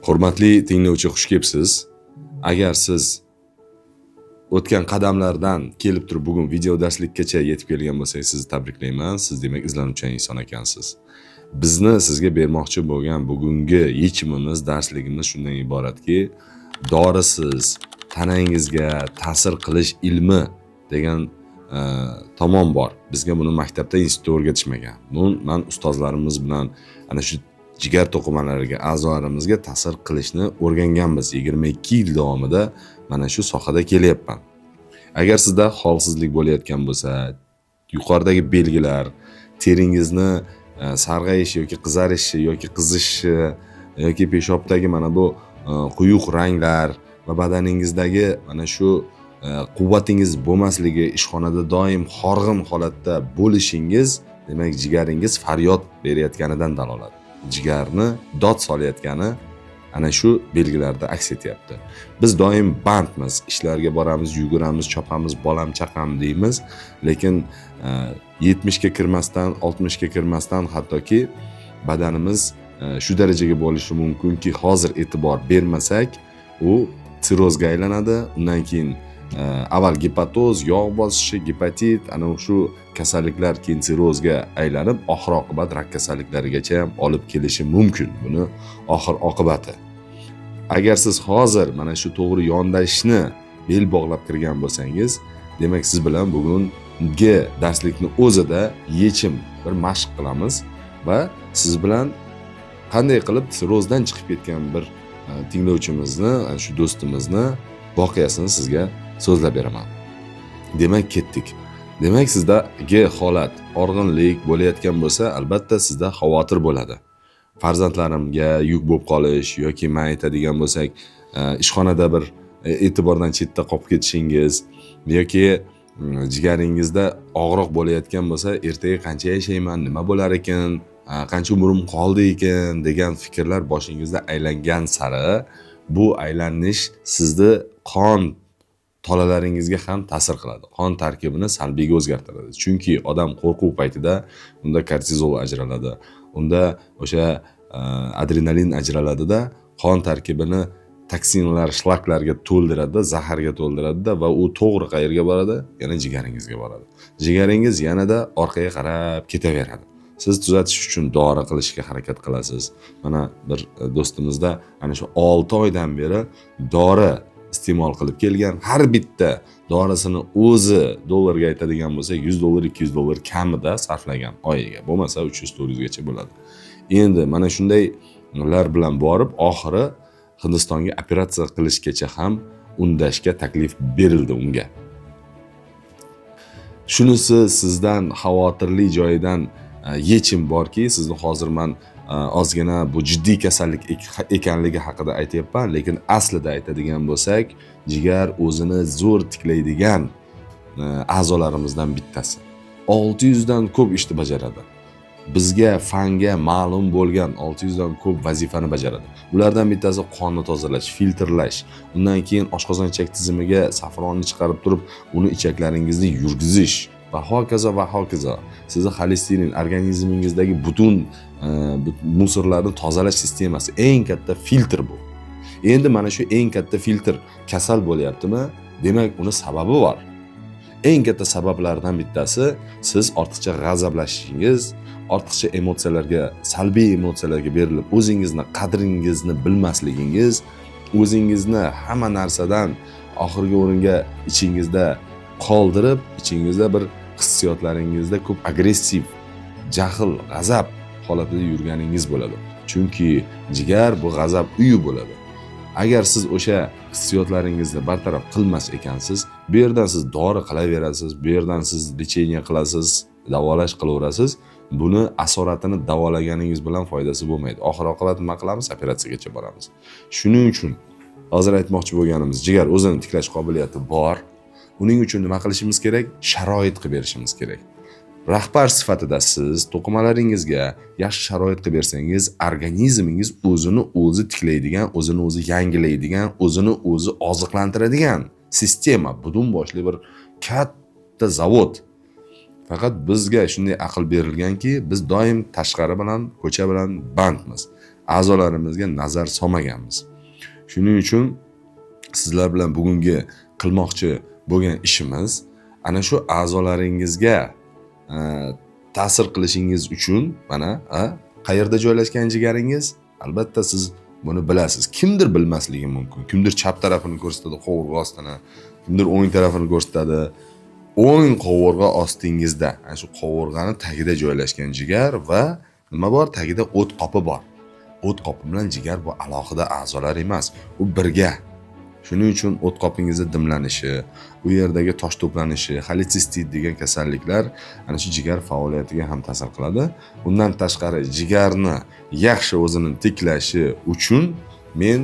Hurmatli tinglovchi, xush kelibsiz. Agar siz o'tgan qadamlardan kelib turib bugun video darslikkacha yetib kelgan bo'lsangiz, sizni tabriklayman. Siz demak izlanuvchan inson ekansiz. Bizni sizga bermoqchi bo'lgan bugungi yechimimiz, darsligimiz shundan iboratki, dorisiz tanangizga ta'sir qilish ilmi degan tomon bor. Bizga buni maktabda, institutda o'rgatishmagan. Buni man ustozlarimiz bilan ana shu jigar to'qimalariga, a'zolarimizga ta'sir qilishni o'rganganmiz. 22 yil davomida mana shu sohada kelyapman. Agar sizda holsizlik bo'layotgan bo'lsa, yuqoridagi belgilar, teringizni sarg'ayishi yoki qizarishi yoki qizishi yoki peshobdagi mana bu quyuq ranglar va badaningizdagi mana shu quvvatingiz bo'lmasligi, ishxonada doim horg'in holatda bo'lishingiz, demak jigaringiz faryod berayotganidan dalolat. Jigarni dod solayotgani ana shu belgilarda aks etyapti. Biz doim bandmiz, ishlarga boramiz, yuguramiz, chopamiz, bolam chaqam deymiz, lekin 70 ga kirmasdan, 60 ga kirmasdan hattoki badanimiz shu darajaga bo'lishi mumkinki, hozir e'tibor bermasak, u sirrozga aylanadi. Undan keyin avval gepatoz, yog' bosishi, gepatit, ana shu kasalliklar keyin sirrozga aylanib, oxir oqibat rak kasalliklarigacha ham olib kelishi mumkin. Buni oxir oqibati. Agar siz hozir mana shu to'g'ri yondashishni bel bog'lab kirgan bo'lsangiz, demak siz bilan bugungi darslikni o'zida yechim, bir mashq qilamiz va siz bilan qanday qilib sirrozdan chiqib ketgan bir tinglovchimizni, ana shu do'stimizni voqeasini sizga so'zlab beraman. Demak, ketdik. Demak, sizdagi holat horg'inlik bo'layotgan bo'lsa, albatta sizda xavotir bo'ladi. Farzandlarimga yuk bo'lib qolish yoki man aytadigan bo'lsak, ishxonada bir e'tibordan chetda qolib ketishingiz yoki jigaringizda og'riq bo'layotgan bo'lsa, ertaga qancha yashayman, nima bo'lar ekan, qancha umrim qoldi ekan degan fikrlar boshingizda aylangan sari bu aylanish sizni qon tolalaringizga ham ta'sir qiladi. Qon tarkibini salbiyga o'zgartiradi. Chunki odam qo'rquv paytida unda kortizol ajraladi. Unda o'sha adrenalin ajraladida, qon tarkibini toksinlar, shlaklarga to'ldiradi, zaharga to'ldiradida va u to'g'ri qayerga boradi? Yana jigaringizga boradi. Jigaringiz yanada orqaga qarab ketaveradi. Siz tuzatish uchun dori qilishga harakat qilasiz. Mana bir do'stimizda ana shu 6 oydan beri dori iste'mol qilib kelgan. Har bitta dorisini o'zi dollarga aytadigan bo'lsak, 100 dollar, 200 dollar kamida sarflagan oyiga. Bo'lmasa 300-400 gacha bo'ladi. Endi mana shundaylar bilan borib, oxiri Hindistonga operatsiya qilishgacha ham undashga taklif berildi unga. Shunisi sizdan xavotirli joyidan yechim borki, sizni hozir man ozgina bu jiddiy kasallik ekanligi haqida aytyapman, lekin aslida aytadigan bo'lsak, jigar o'zini zo'r tiklaydigan a'zolarimizdan bittasi. 600 dan ko'p ishni bajaradi. Bizga fanga ma'lum bo'lgan 600 dan ko'p vazifani bajaradi. Ulardan bittasi qonni tozalash, filtrlash, undan keyin oshqozon ichak tizimiga safronni chiqarib turib, uni ichaklaringizni yurgizish va hokazo va hokazo. Sizni xolesterin organizmingizdagi butun musorlarni tozalash sistemasi, eng katta filtr bu. Endi mana shu eng katta filtr kasal bo'lyaptimi? Demak, uni sababi bor. Eng katta sabablardan bittasi siz ortiqcha g'azablashishingiz, ortiqcha emotsiyalarga, salbiy emotsiyalarga berilib, o'zingizni qadringizni bilmasligingiz, o'zingizni hamma narsadan oxirgi o'ringa ichingizda qoldirib, ichingizda bir hissiyotlaringizda ko'p agressiv, jahl, g'azab holatida yurganingiz bo'ladi. Chunki jigar bu g'azab uyi bo'ladi. Agar siz o'sha hissiyotlaringizni bartaraf qilmas ekansiz, bu yerdan siz dori qilaverasiz, bu yerdan siz lecheniya qilasiz, davolash qilaverasiz. Buni asoratini davolaganingiz bilan foydasi bo'lmaydi. Oxir oqibat nima qilamiz? Operatsiyagacha boramiz. Shuning uchun hozir aytmoqchi bo'lganimiz, jigar o'zini tiklash qobiliyati bor. Uning uchun nima qilishimiz kerak? Sharoit qilib berishimiz kerak. Rahbar sifatida siz to'qimalaringizga yaxshi sharoit qilib bersangiz, organizmingiz o'zini o'zi tiklaydigan, o'zini o'zi yangilaydigan, o'zini o'zi oziqlantiradigan sistema, butun boshli bir katta zavod. Faqat bizga shunday aql berilganki, biz doim tashqari bilan, ko'cha bilan bandmiz. a'zolarimizga nazar solmaganmiz. Shuning uchun sizlar bilan bugungi qilmoqchi bo'lgan ishimiz ana shu a'zolaringizga ta'sir qilishingiz uchun mana qayerda joylashgan jigaringiz, albatta siz buni bilasiz. Kimdir bilmasligi mumkin. Kimdir chap tarafini ko'rsatadi, qovurg'a ostini, kimdir o'ng tarafini ko'rsatadi. O'ng qovurg'a ostingizda, ana shu qovurg'ani tagida joylashgan jigar va nima bor? Tagida o't qopi bor. O't qopi bilan jigar bu alohida a'zolar emas, u birga. Shuning uchun o't qopingizda dimlanishi, u yerdagi tosh to'planishi, xoletsistit degan kasalliklar ana shu jigar faoliyatiga ham ta'sir qiladi. Undan tashqari jigarni yaxshi o'zini tiklashi uchun men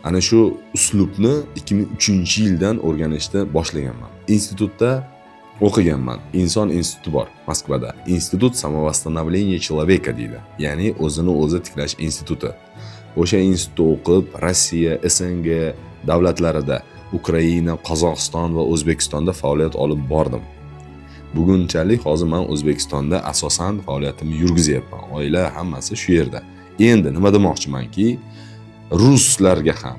ana shu uslubni 2003-yildan o'rganishni boshlaganman. Institutda o'qiganman. Inson instituti bor Moskvada. Институт самовосстановления человека deydi. Ya'ni o'zini o'zi tiklash instituti. O'sha institutda o'qib, Rossiya, SNG davlatlarida, Ukraina, Qozog'iston va O'zbekistonda faoliyat olib bordim. Bugunchalik hozir men O'zbekistonda asosan faoliyatimni yurgizyapman. Oila hammasi shu yerda. Endi nima demoqchimanki, ruslarga ham,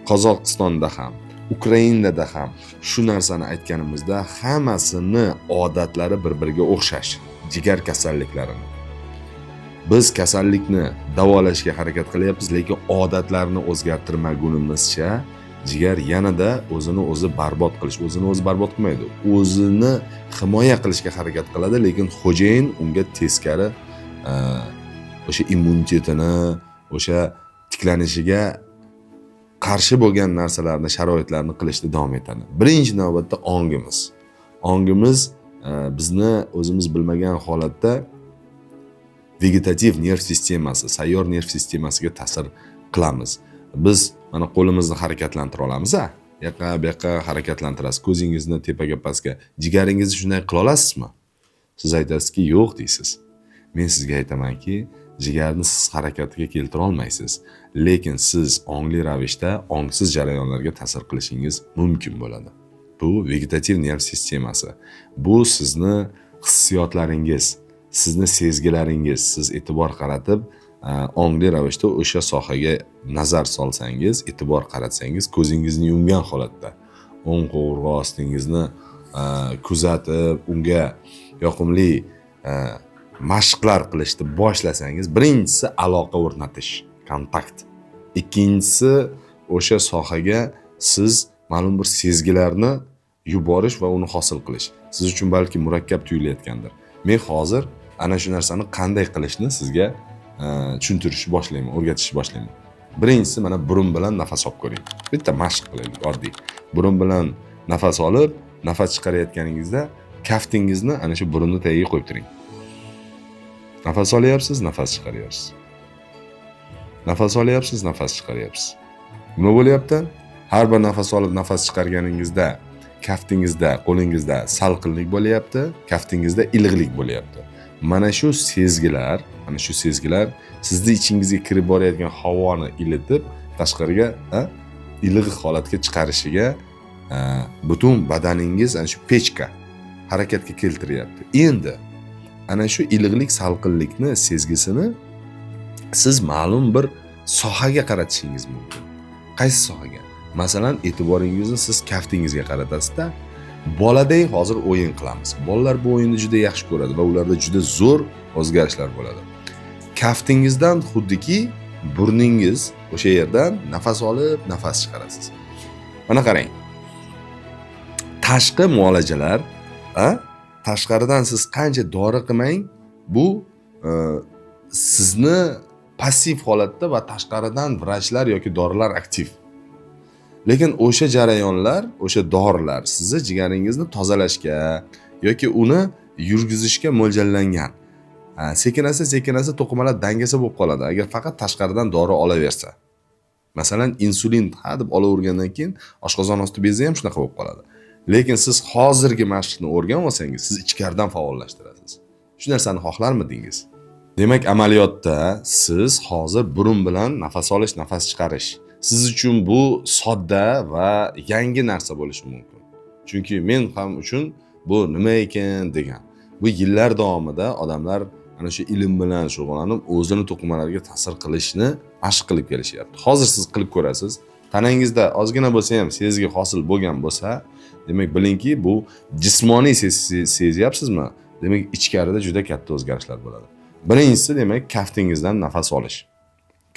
Qozog'istonda ham, Ukrainada ham shu narsani aytganimizda hammasini odatlari bir-biriga o'xshash. Jigar kasalliklarini. Biz kasallikni davolashga harakat qilyapmiz, lekin odatlarni o'zgartirmagunimizcha jigar yanada o'zini o'zi barbod qilish, o'zini o'zi barbod qilmaydi, o'zini himoya qilishga harakat qiladi, lekin xo'jayin unga teskari o'sha immunitetini, o'sha tiklanishiga qarshi bo'lgan narsalarni, sharoitlarni qilishda davom etadi. Birinchi navbatda ongimiz. Ongimiz bizni o'zimiz bilmagan holatda vegetativ nerv sistemasi, sayyor nerv sistemasiga ta'sir qilamiz. Biz mana qo'limizni harakatlantira olamiz, a? Yoqqa bu yoqqa harakatlantirasiz, ko'zingizni tepaga pastga. Jigaringizni shunday qila olasizmi? Siz aytasizki, yo'q deysiz. Men sizga aytamanki, jigarni siz harakatiga keltira olmaysiz, lekin siz ongli ravishda ongsiz jarayonlarga ta'sir qilishingiz mumkin bo'ladi. Bu vegetativ nerv sistemasi. Bu sizni hissiyotlaringiz, sizni sezgilaringiz. Siz e'tibor qaratib, ongli ravishda o'sha sohaga nazar solsangiz, e'tibor qaratsangiz, ko'zingizni yumgan holatda o'ng qovurg'a ostingizni kuzatib, unga yoqimli mashqlar qilishni boshlasangiz, birinchisi aloqa o'rnatish, kontakt. Ikkinchisi o'sha sohaga siz ma'lum bir sezgilarni yuborish va uni hosil qilish. Siz uchun balki murakkab tuyulayotgandir. Men hozir ana shu narsani qanday qilishni sizga tushuntirishni boshlayman, o'rgatishni boshlayman. Birinchisi mana burun bilan nafas olib ko'ring. Bitta mashq qilaylik oddiy. Burun bilan nafas olib, nafas chiqarayotganingizda kaftingizni ana shu burunni tagiga qo'yib turing. Nafas olyapsiz, nafas chiqaryapsiz. Nafas olyapsiz, nafas chiqaryapsiz. Nima bo'lyapti? Har bir nafas olib, nafas chiqarganingizda kaftingizda, qo'lingizda salqinlik bo'lyapti, kaftingizda iliqlik bo'lyapti. Mana shu sezgilar, ana shu sezgilar sizni ichingizga kirib borayotgan havoni ilitib, tashqariga iliq holatga chiqarishiga butun badaningiz ana shu pechka harakatga keltiryapti. Endi ana shu iliqlik, salqinlikni sezgisini siz ma'lum bir sohaga qaratishingiz mumkin. Qaysi sohaga? Masalan, e'tiboringizni siz kaftingizga qaratasizda, boladek hozir o'yin qilamiz. Bolalar bu o'yinni juda yaxshi ko'radi va ularda juda zo'r o'zgarishlar bo'ladi. Kaftingizdan xuddiki burningiz o'sha yerdan nafas olib, nafas chiqarasiz. Mana qarang. Tashqi muolajalar, tashqaridan siz qancha dori qilmang, bu sizni passiv holatda va tashqaridan vrachlar yoki dorilar aktiv. Lekin o'sha jarayonlar, o'sha dorilar sizni jigaringizni tozalashga yoki uni yurgizishga mo'ljallangan. Sekin-asta, sekin-asta to'qimalar dangasa bo'lib qoladi agar faqat tashqaridan dori olaversa. Masalan, insulin ha deb olavergandan keyin oshqozon osti bezi ham shunaqa bo'lib qoladi. Lekin siz hozirgi mashqni o'rganib olsangiz, siz ichkaridan faollashtirasiz. Shu narsani xohlarmidingiz? Demak, amaliyotda siz hozir burun bilan nafas olish, nafas chiqarish. Siz uchun bu sodda va yangi narsa bo'lishi mumkin. Chunki men ham uchun bu nima ekan degan. Bu yillar davomida odamlar ana shu ilm bilan shug'ullanib, o'zini to'qimalariga ta'sir qilishni mashq qilib kelishyapti. Hozir siz qilib ko'rasiz. Tanangizda ozgina bo'lsa ham sezgi hosil bo'lgan bo'lsa, demak bilingki, bu jismoniy sezyapsizmi? Demak, ichkarida juda katta o'zgarishlar bo'ladi. Birinchisi, demak, kaftingizdan nafas olish.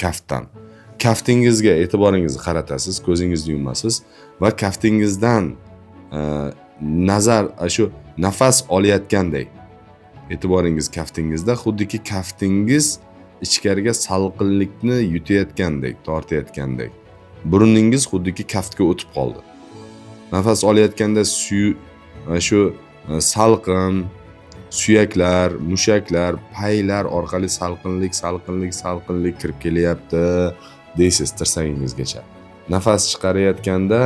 Kaftdan. Kaftingizga e'tiboringizni qaratasiz, ko'zingizni yumasiz va kaftingizdan nazar shu nafas olayotgandek e'tiboringiz kaftingizda, xuddiki kaftingiz ichkariga salqinlikni yutayotgandek, tortayotgandek. Burningiz xuddiki kaftga o'tib qoldi. Nafas olayotganda shu salqin suyaklar, mushaklar, paylar orqali salqinlik, salqinlik, salqinlik kirib kelyapti deysiz tirsagingizgacha. Nafas chiqarayotganda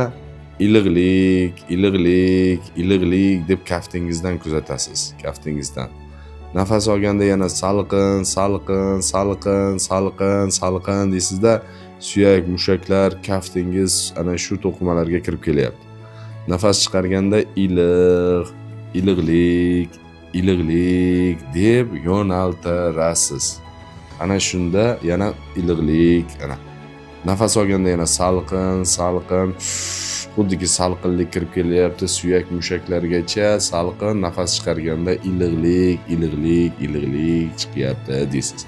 iliqlik, iliqlik, iliqlik deb kaftingizdan kuzatasiz, kaftingizdan. Nafas olganda yana salqin, salqin, salqin, salqin, salqin deysizda, suyak, mushaklar, kaftingiz ana shu to'qimalarga kirib kelyapti. Nafas chiqarganda iliq, iliqlik, iliqlik deb yo'naltirasiz. Ana shunda yana iliqlik, ana nafas olganda yana salqin, salqin, xuddiki salqinlik kirib kelyapti suyak mushaklargacha, salqin, nafas chiqarganda iliqlik, iliqlik, iliqlik chiqyapti deysiz.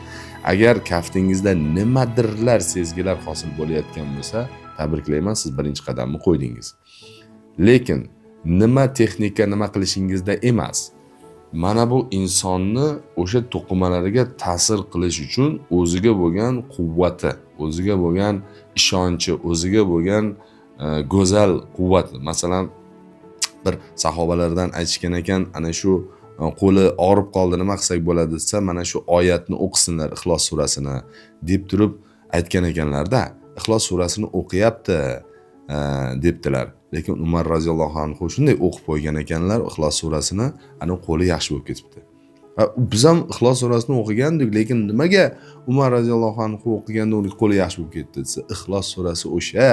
Agar kaftingizda nimadirlar sezgilar hosil bo'layotgan bo'lsa, tabriklayman, siz birinchi qadamni qo'ydingiz. Lekin nima texnika, nima qilishingizda emas. Mana bu insonni o'sha to'qimalariga ta'sir qilish uchun o'ziga bo'lgan quvvati, o'ziga bo'lgan ishonchi, o'ziga bo'lgan go'zal quvvati. Masalan, bir sahobalardan aytishgan ekan, ana shu qo'li og'rib qoldi, nima qilsak bo'ladi desa, mana shu oyatni o'qisinlar, Ixlos surasini deb turib aytgan ekanlarda, Ixlos surasini o'qiyapti debdilar. Lekin Umar roziyallohu anhu shunday o'qib qo'ygan ekanlar Ixlos surasini, ana qo'li yaxshi bo'lib ketibdi. Biz ham Ixlos surasini o'qigandik, lekin nimaga Umar roziyallohu anhu o'qiganda uning qo'li yaxshi bo'lib ketdi desa, Ixlos surasi o'sha,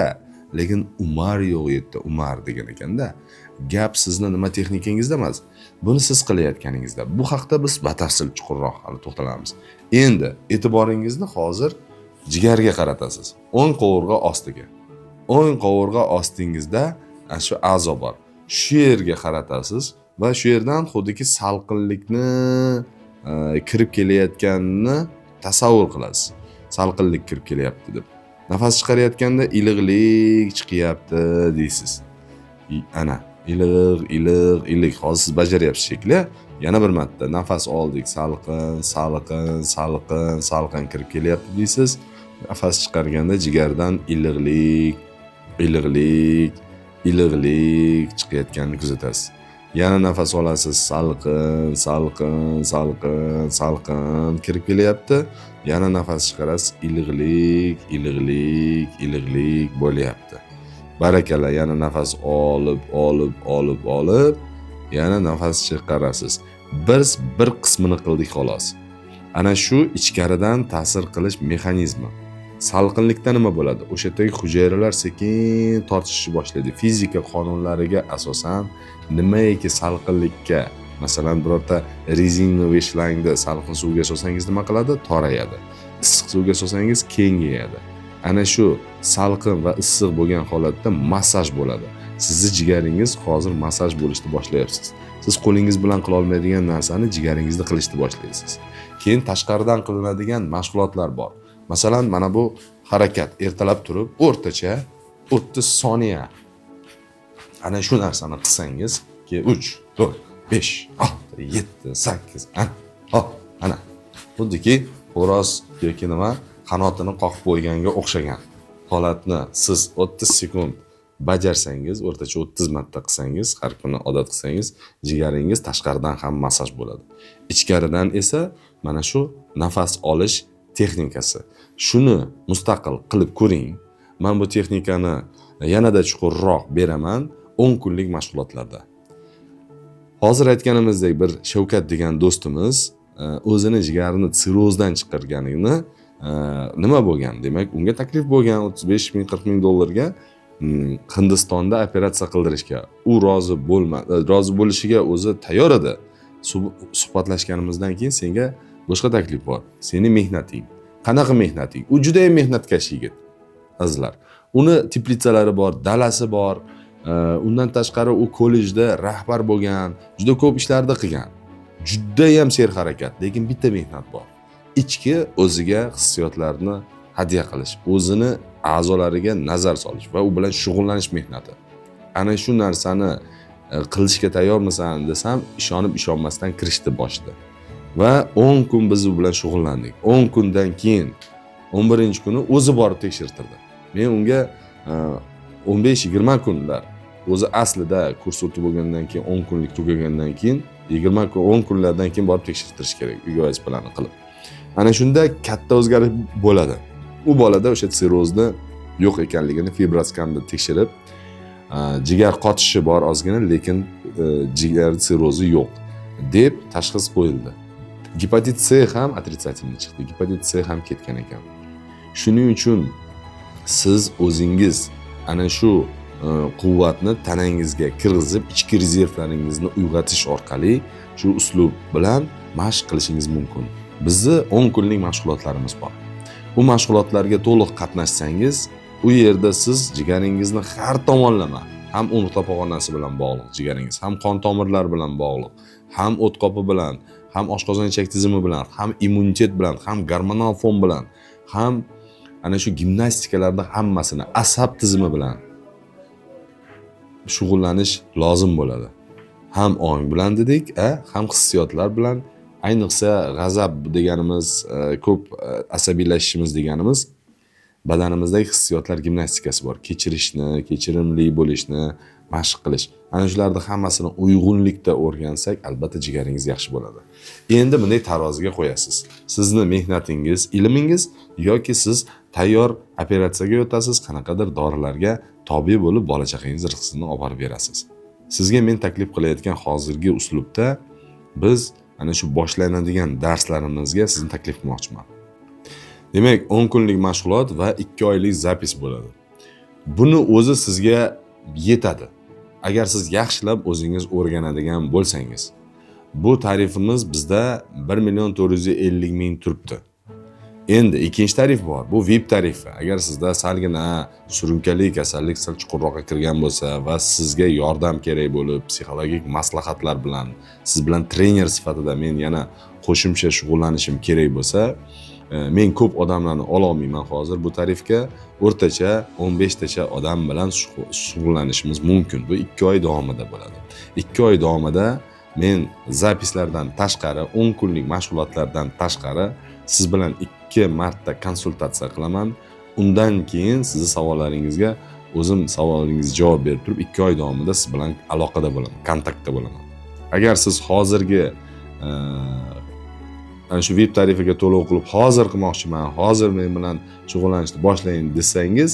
lekin Umar yo'q yerda Umar degan ekanda. Gap sizni nima texnikangizda emas, buni siz qilayotganingizda. Bu haqda biz batafsil chuqurroq hali to'xtalamiz. Endi e'tiboringizni hozir jigarga qaratasiz. O'ng qovurg'a ostiga. O'ng qovurg'a ostingizda shu a'zo bor. Shu yerga qaratasiz va shu yerdan xuddiki salqinlikni kirib kelayotganini tasavvur qilasiz. Salqinlik kirib kelyapti deb. Nafas chiqarayotganda iliqlik chiqyapti deysiz. Ana iliq, iliq, iliq. Hozir siz bajaryapsiz shekilli. Yana bir marta nafas oldik, salqin, salqin, salqin, salqin kirib kelyapti deysiz. Nafas chiqarganda jigardan iliqlik, iliqlik, iliqlik chiqayotganini kuzatasiz. Yana nafas olasiz, salqin, salqin, salqin, salqin kirib kelyapti. Yana nafas chiqarasiz, iliqlik, iliqlik, iliqlik bo'lyapti. Barakalla, yana nafas olib, olib, olib, olib, yana nafas chiqarasiz. Biz bir qismini qildik xolos. Ana shu ichkaridan ta'sir qilish mexanizmi. Salqinlikda nima bo'ladi? O'sha yerdagi hujayralar sekin tortishishni boshlaydi. Fizika qonunlariga asosan nimaiki salqinlikka, masalan, birorta rezinoviy shlangni salqin suvga solsangiz nima qiladi? Torayadi. Issiq suvga solsangiz kengayadi. Ana shu salqin va issiq bo'lgan holatda massaj bo'ladi. Sizni jigaringiz hozir massaj bo'lishni boshlayapsiz. Siz qo'lingiz bilan qila olmaydigan narsani jigaringizda qilishni boshlaysiz. Keyin tashqaridan qilinadigan mashg'ulotlar bor. Masalan, mana bu harakat ertalab turib o'rtacha 30 soniya ana shu narsani qilsangiz, keyin 3, 4, 5, 6, 7, 8, ana, hop, ana. Xuddiki xo'roz yoki nima qanotini qoqib qo'yganga o'xshagan holatni siz 30 sekund bajarsangiz, o'rtacha 30 marta qilsangiz, har kuni odat qilsangiz, jigaringiz tashqaridan ham massaj bo'ladi. Ichkaridan esa mana shu nafas olish texnikasi. Shuni mustaqil qilib ko'ring. Men bu texnikani yanada chuqurroq beraman 10 kunlik mashg'ulotlarda. Hozir aytganimizdek bir Shavkat degan do'stimiz o'zini jigarini sirrozdan chiqarganini nima bo'lgan? Demak, unga taklif bo'lgan 35 ming, 40 ming dollarga Hindistonda operatsiya qildirishga. U rozi bo'lma, rozi bo'lishiga o'zi tayyor edi. Suhbatlashganimizdan keyin senga Boshqa taklif bor. Seni mehnating. Qanaqa mehnating? U juda ham mehnatkash yigit, azizlar. Uni teplitsalari bor, dalasi bor. Undan tashqari u kollejda rahbar bo'lgan, juda ko'p ishlarni qilgan. Juda ham serharakat, lekin bitta mehnat bor. Ichki o'ziga hissiyotlarni hadya qilish, o'zini a'zolariga nazar solish va u bilan shug'ullanish mehnati. Ana shu narsani qilishga tayyormisan desam, ishonib ishonmasdan kirishdi boshida. Va 10 kun biz u bilan shug'ullandik. 10 kundan keyin 11-kuni o'zi borib tekshirtirdi. Men unga 15-20 kunlar, o'zi aslida kurs o'tib bo'lgandan keyin 10 kunlik tugagandan keyin 20 kun, 10 kunlardan keyin borib tekshirtirish kerak, uyga vazifalarni qilib. Ana shunda katta o'zgarish bo'ladi. U bolada o'sha sirrozni yo'q ekanligini fibroskanni tekshirib, jigar qotishi bor ozgina, lekin jigar sirrozi yo'q deb tashxis qo'yildi. Gepatit C ham отрицательный chiqdi. Gepatit C ham ketgan ekan. Shuning uchun siz o'zingiz ana shu quvvatni tanangizga kirgizib, ichki rezervlaringizni uyg'otish orqali shu uslub bilan mashq qilishingiz mumkin. Bizni 10 kunlik mashg'ulotlarimiz bor. Bu mashg'ulotlarga to'liq qatnashsangiz, u yerda siz jigaringizni har tomonlama, ham umurtqa pog'onasi bilan bog'liq jigaringiz, ham qon tomirlari bilan bog'liq, ham o't qopi bilan, ham oshqozon ichak tizimi bilan, ham immunitet bilan, ham gormonal fon bilan, ham ana shu gimnastikalarda hammasini asab tizimi bilan shug'ullanish lozim bo'ladi. Ham ong bilan dedik, ham hissiyotlar bilan, ayniqsa g'azab deganimiz, ko'p asabiylashishimiz deganimiz badanimizdagi hissiyotlar gimnastikasi bor. Kechirishni, kechirimli bo'lishni mashq qilish. Ana shularni hammasini uyg'unlikda o'rgansak, albatta jigaringiz yaxshi bo'ladi. Endi bunday taroziga qo'yasiz. Sizni mehnatingiz, ilmingiz yoki siz tayyor operatsiyaga o'tasiz, qanaqadir dorilarga tobe bo'lib bola chaqangiz rizqini olib borib berasiz. Sizga men taklif qilayotgan hozirgi uslubda biz ana shu boshlanadigan darslarimizga sizni taklif qilmoqchiman. Demak, 10 kunlik mashg'ulot va 2 oylik запись bo'ladi. Buni o'zi sizga yetadi. Agar siz yaxshilab o'zingiz o'rganadigan bo'lsangiz. Bu tarifimiz bizda 1 450 000 turibdi. Endi ikkinchi tarif bor. Bu VIP tarifi. Agar sizda salgina surunkali kasallik sal chuqurroqqa kirgan bo'lsa va sizga yordam kerak bo'lib, psixologik maslahatlar bilan siz bilan trener sifatida men yana qo'shimcha shug'ullanishim kerak bo'lsa, men ko'p odamlarni ola olmayman hozir bu tarifga. O'rtacha 15 tacha odam bilan shug'ullanishimiz mumkin. Bu 2 oy davomida bo'ladi. 2 oy davomida men запись lardan tashqari, 10 kunlik mashg'ulotlardan tashqari siz bilan 2 marta konsultatsiya qilaman. Undan keyin sizni savollaringizga o'zim savolingizga javob berib turib, 2 oy davomida siz bilan aloqada bo'laman, kontaktda bo'laman. Agar siz hozirgi ana shu VIP tarifiga to'lov qilib hozir qilmoqchiman, hozir men bilan shug'ullanishni boshlang desangiz,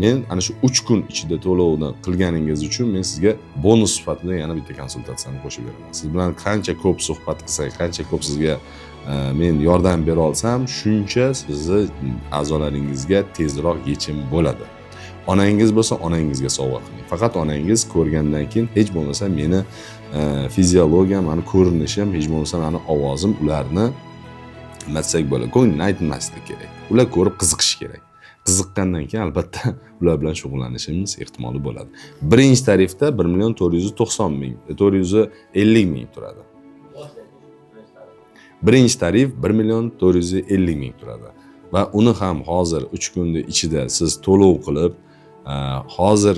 men ana shu 3 kun ichida to'lovni qilganingiz uchun men sizga bonus sifatida yana bitta konsultatsiyani qo'shib beraman. Siz bilan qancha ko'p suhbat qilsak, qancha ko'p sizga men yordam bera olsam, shuncha sizni a'zolaringizga tezroq yechim bo'ladi. Onangiz bo'lsa, onangizga sovg'a qiling. Faqat onangiz ko'rgandan keyin hech bo'lmasa meni fiziologiyam, mani ko'rinishim, hech bo'lmasa mani ovozim ularni nima desak bo'ladi, ko'nglini aytmaslik kerak. Ular ko'rib qiziqishi kerak. Qiziqqandan keyin albatta ular bilan shug'ullanishimiz ehtimoli bo'ladi. Birinchi tarifda 1 490 ming, 450 ming turadi. Birinchi tarif 1 450 ming turadi. Va uni ham hozir 3 kunning ichida siz to'lov qilib, hozir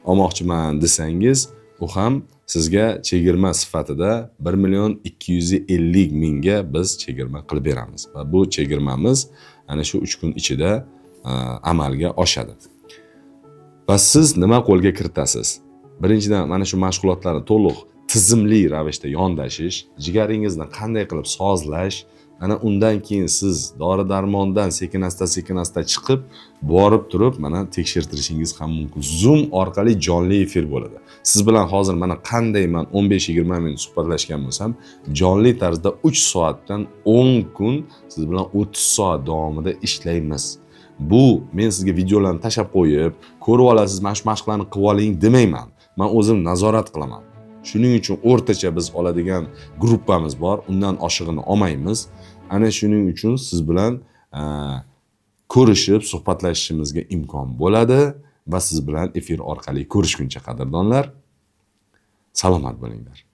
olmoqchiman desangiz, u ham sizga chegirma sifatida 1 250 mingga biz chegirma qilib beramiz. Va bu chegirmamiz ana shu 3 kun ichida amalga oshadi. Va siz nima qo'lga kiritasiz? Birinchidan, mana shu mashg'ulotlarni to'liq tizimli ravishda yondashish, jigaringizni qanday qilib sozlash, ana undan keyin siz dori-darmondan sekin-asta chiqib, borib turib mana tekshirtirishingiz ham mumkin. Zoom orqali jonli efir bo'ladi. Siz bilan hozir mana qanday man 15-20 minut suhbatlashgan bo'lsam, jonli tarzda 3 soatdan 10 kun siz bilan 30 soat davomida ishlaymiz. Bu men sizga videolarni tashlab qo'yib, ko'rib olasiz, mana shu mashqlarni qilib oling demayman. Men o'zim nazorat qilaman. Shuning uchun o'rtacha biz oladigan gruppamiz bor, undan oshig'ini olmaymiz. Ana shuning uchun siz bilan ko'rishib suhbatlashishimizga imkon bo'ladi va siz bilan efir orqali ko'rishguncha, qadrdonlar, salomat bo'linglar.